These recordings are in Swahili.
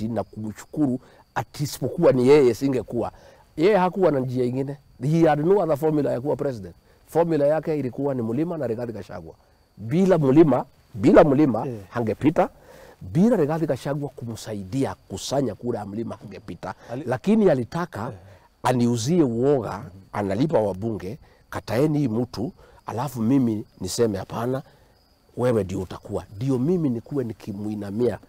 Na kumshukuru ati isipokuwa ni yeye singekuwa. Yeye hakuwa na njia ingine. He had no other formula ya kuwa president. Formula yake ilikuwa ni Mlima na Rigathi Gachagua. Bila Mlima hangepita. Bila Rigathi Gachagua kumsaidia kusanya kura ya Mlima hangepita. Lakini alitaka aniuzie uoga, analipa wabunge, kataeni hii mtu, alafu mimi niseme hapana, wewe ndio utakuwa. Ndio mimi nikuwe nikimuinamia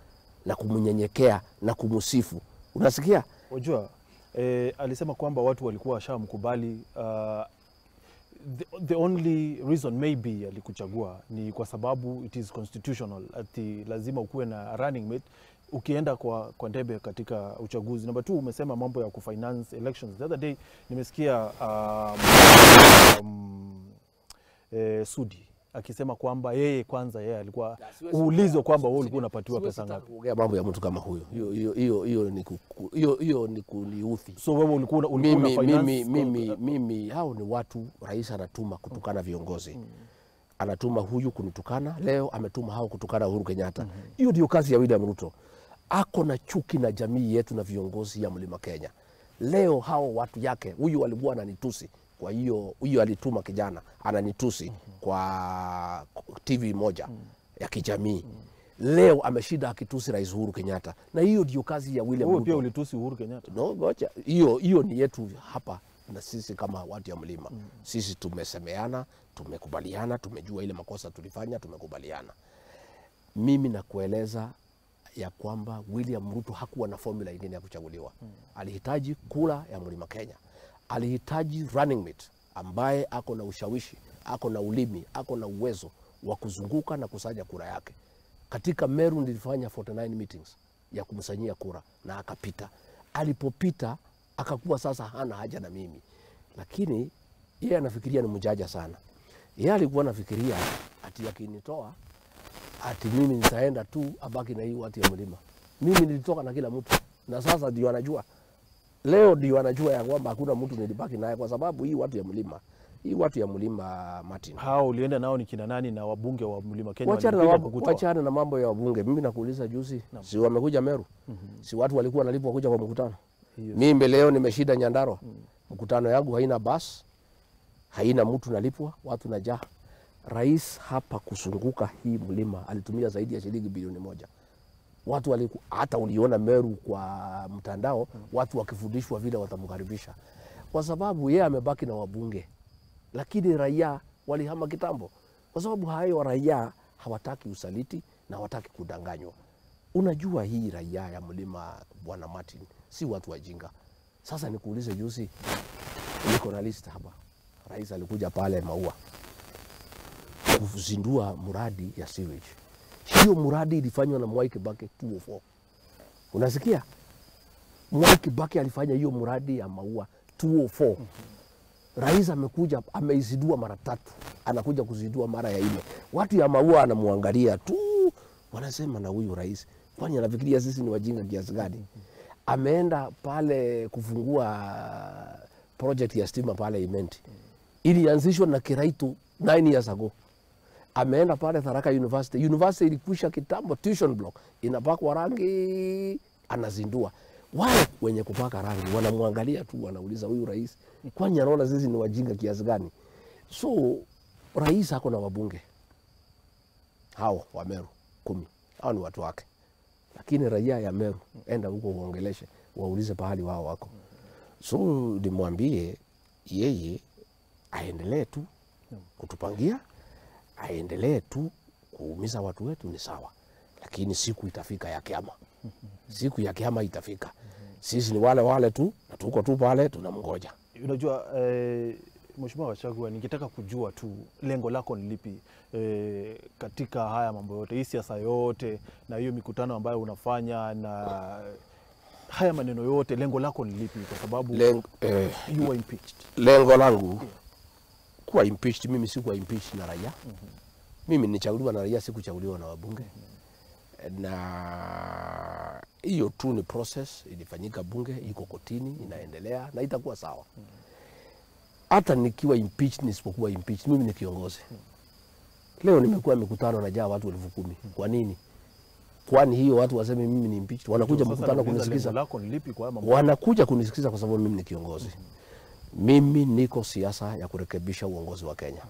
na kumnyenyekea na kumusifu. Unasikia? Unajua, alisema kwamba watu walikuwa washamkubali. The only reason maybe alikuchagua ni kwa sababu it is constitutional, ati lazima ukuwe na running mate ukienda kwa ndebe katika uchaguzi. Number 2, umesema mambo ya kufinance elections. The other day nimesikia Sudi akisema kwamba yeye kwanza yeye alikuwa uulizwe kwamba wewe ulikuwa unapatiwa pesa ngapi. Kuongea mambo ya mtu kama huyo. Hiyo ni kuniudhi. So wewe ulikuwa una finance? Mimi hao ni watu rais anatuma kutukana viongozi. Anatuma huyu kunitukana, leo ametuma hao kutukana Uhuru Kenyatta. Hiyo ndio kazi ya William Ruto. Ako na chuki na jamii yetu na viongozi ya Mlima Kenya. Leo hao watu yake, huyu alikuwa ananitusi. Kwa hiyo huyu alituma kijana ananitusi kwa TV moja ya kijamii. Leo ameshinda akitusi Rais Uhuru Kenyatta. Na hiyo ndio kazi ya William Ruto. Wewe pia ulitusi Uhuru Kenyatta? No, ngoja. Hiyo ni yetu hapa na sisi kama watu ya Mlima. Sisi tumesemeana, tumekubaliana, tumejua ile makosa tulifanya, tumekubaliana. Mimi nakueleza ya kwamba William Ruto hakuwa na formula nyingine ya kuchaguliwa. Alihitaji kura ya Mlima Kenya. Alihitaji running mate ambaye ako na ushawishi, ako na ulimi, ako na uwezo wa kuzunguka na kusanya kura yake. Katika Meru nilifanya 49 meetings ya kumsanyia kura na akapita. Alipopita akakuwa sasa hana haja na mimi. Lakini yeye anafikiria ni mjaja sana. Yeye alikuwa anafikiria ati akinitoa ati mimi nitaenda tu abaki na hii watu ya Mlima. Mimi nilitoka na kila mtu na sasa ndio anajua. Leo ndio anajua ya kwamba hakuna mtu nilibaki naye kwa sababu hii watu ya Mlima. Hii watu ya Mlima, Martin. Hao ulienda nao ni kina nani na wabunge wa Mlima Kenya? Wachana na mambo ya wabunge. Mimi nakuuliza juzi, si wamekuja Meru? Si watu walikuwa wanalipwa kuja kwa mkutano? Mimi leo nimeshinda Nyandarua. Mkutano yangu haina bus, haina mtu nalipwa, watu najaa. Rais hapa kusunguka hii mlima alitumia zaidi ya shilingi bilioni 1. Watu waliku, hata uliona Meru kwa mtandao, watu wakifundishwa vile watamkaribisha. Kwa sababu yeye amebaki na wabunge. Lakini raia walihama kitambo. Kwa sababu hayo raia hawataki usaliti na hawataki kudanganywa. Unajua hii raia ya Mlima, Bwana Martin, si watu wajinga. Sasa nikuulize juzi, niko na list hapa. Rais alikuja pale Maua kuzindua mradi ya sewage. Hiyo mradi ilifanywa na Mwai Kibaki 2004. Unasikia? Mwai Kibaki alifanya hiyo mradi ya Maua 2004. Rais amekuja ameizindua mara 3, anakuja kuzindua mara ya 4. Watu ya Maua anamuangalia tu, wanasema na huyu rais, kwani anafikiria sisi ni wajinga kiasi gani? Ameenda pale kufungua project ya stima pale Imenti. Ilianzishwa na Kiraitu 9 years ago. Ameenda pale Tharaka University. University ilikwisha kitambo, tuition block inapakwa rangi, anazindua. Wale wenye kupaka rangi wanamwangalia tu, wanauliza huyu rais, kwani anaona sisi ni wajinga kiasi gani? So rais ako na wabunge hao wa Meru 10. Hao ni watu wake. Lakini raia ya Meru, enda huko uongeleshe, waulize pahali wao wako. So nimwambie yeye aendelee tu kutupangia, aendelee tu kuumiza watu wetu ni sawa. Lakini siku itafika ya kiama. Siku ya kiama itafika. Sisi ni wale wale tu na tuko tu pale tunamngoja. Unajua Mheshimiwa Gachagua, ningetaka kujua tu lengo lako ni lipi katika haya mambo yote, hii siasa yote na hiyo mikutano ambayo unafanya na haya maneno yote, lengo lako ni lipi? Kwa sababu you were impeached. Lengo langu kuwa impeached, mimi sikuwa impeached na raia. Mimi nilichaguliwa na raia, sikuchaguliwa na wabunge. Na hiyo tu ni process ilifanyika bunge, iko kotini, inaendelea na itakuwa sawa. Hata nikiwa impeached, nisipokuwa impeached, mimi ni kiongozi. Leo nimekuwa mikutano na jaa watu 10,000. Kwa nini? Kwani hiyo watu waseme mimi ni impeached? Wanakuja mkutano kunisikiza. Wanakuja kunisikiza kwa sababu mimi ni kiongozi. Mimi niko siasa ya kurekebisha uongozi wa Kenya.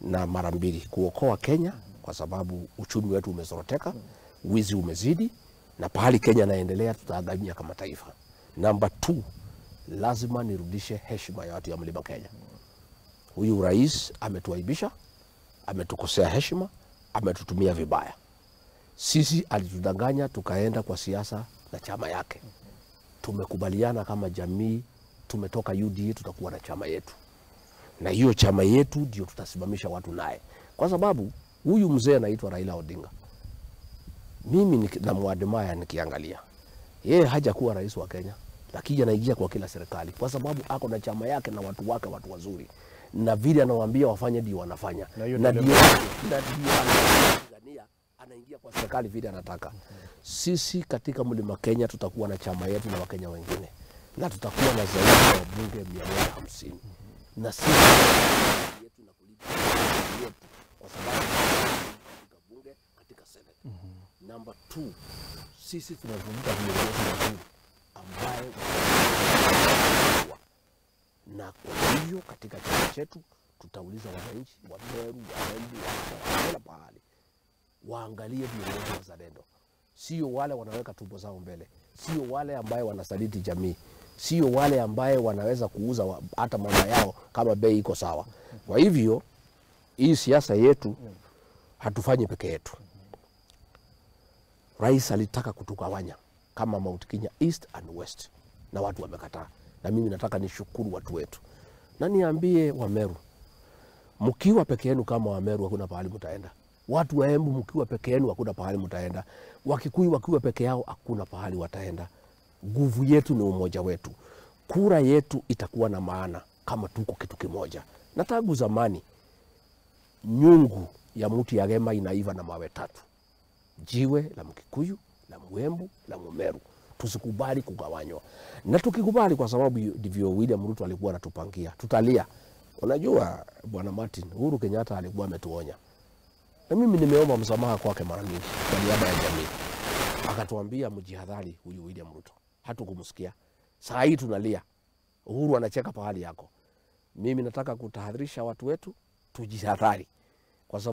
Na mara mbili, kuokoa Kenya kwa sababu uchumi wetu umezoroteka, wizi umezidi, na pahali Kenya naendelea tutaangamia kama taifa. Namba 2, lazima nirudishe heshima ya watu ya Mlima Kenya. Huyu rais ametuaibisha, ametukosea heshima, ametutumia vibaya. Sisi alitudanganya tukaenda kwa siasa na chama yake. Tumekubaliana kama jamii, tumetoka UDA, tutakuwa na chama yetu. Na hiyo chama yetu ndio tutasimamisha watu naye. Kwa sababu huyu mzee anaitwa Raila Odinga, mimi namuadmire nikiangalia. Yeye hajakuwa rais wa Kenya, lakini anaingia kwa kila serikali kwa sababu ako na chama yake na watu wake, watu wazuri. Na vile anawaambia wafanye ndio wanafanya. Na ndio anapigania, anaingia kwa serikali vile anataka. Sisi katika Mlima Kenya tutakuwa na chama yetu na Wakenya wengine. Na tutakuwa na zaidi ya wabunge 150. Na sisi yetu na kulipa yetu kwa sababu katika bunge, katika Senate. Number 2, sisi tunazungumza viongozi wazuri ambaye na kwa hivyo katika chama chetu tutauliza wananchi wa Meru, wa Embu, wa kila pahali waangalie viongozi wazalendo, sio wale wanaweka tumbo zao mbele, sio wale ambaye wanasaliti jamii, sio wale ambaye wanaweza kuuza hata mama yao kama bei iko sawa. Kwa hivyo hii siasa yetu hatufanyi peke yetu. Rais alitaka kutugawanya kama Mount Kenya East and West, na watu wamekataa. Na mimi nataka nishukuru watu wetu. Na niambie Wameru, mkiwa peke yenu kama Wameru hakuna pahali mtaenda. Watu wa Embu mkiwa peke yenu hakuna pahali mtaenda. Wakikuyu wakiwa peke yao hakuna pahali wataenda. Nguvu yetu ni umoja wetu. Kura yetu itakuwa na maana kama tuko kitu kimoja. Na tangu zamani nyungu ya mti ya gema inaiva na mawe tatu. Jiwe la Mkikuyu, la Mwembu, la Mumeru. Tusikubali kugawanywa. Na tukikubali, kwa sababu ndivyo William Ruto alikuwa anatupangia, tutalia. Unajua Bwana Martin, Uhuru Kenyatta alikuwa ametuonya. Na mimi nimeomba msamaha kwake mara nyingi kwa niaba ya jamii. Akatuambia mjihadhari huyu William Ruto. Hatukumsikia. Saa hii tunalia. Uhuru anacheka pahali yako. Mimi nataka kutahadharisha watu wetu, tujihadhari.